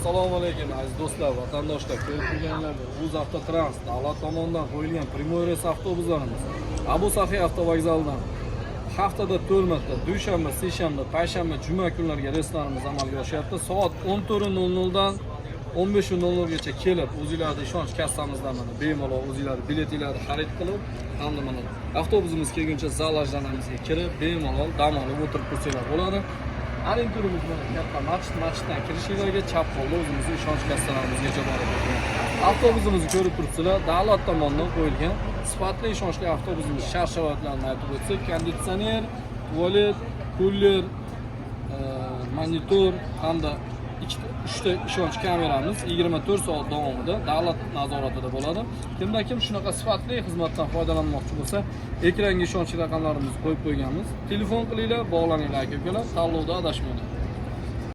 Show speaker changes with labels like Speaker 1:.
Speaker 1: Assalomu alaykum, aziz do'stlar, vatandoshlar. Ko'rib turganlar, UzAvtotrans davlat tomonidan qo'yilgan прямой reys avtobuslarimiz Abu Saxiy avtovokzalidan haftada 4 marta, dushanba, seshanba, payshanba, juma kunlariga reyslarimiz amalga oshyapti. Soat 14:00 dan 15:00 gacha kelib, o'zinglarni ishonch kassamizdan mana bemalol o'zinglarni biletinglarni xarid qilib hamda mana avtobusimiz kelguncha зал ожидания mizga kirib, bemalol dam olib o'tirib tursanglar bo'ladi. Orientirimiz mana katta masjid, masjiddan kirishinglarga chap qo'lda o'zimizni ishonch kassalarimizgacha borib o'tirgan. Avtobusimizni ko'rib turibsizlar, davlat tomonidan qo'yilgan sifatli, ishonchli avtobusimiz. Shart sharoitlarini aytib o'tsak, konditsioner, tualet, кулер, monitor hamda ikkita, uchta ishonch kameramiz 24 soat davomida davlat nazoratida bo'ladi. Kimda kim shunaqa sifatli xizmatdan foydalanmoqchi bo'lsa, ekranga ishonch raqamlarimizni qo'yib qo'yganmiz. Telefon qilinglar, bog'laninglar, aka ukalar, tanlovda adashmanglar.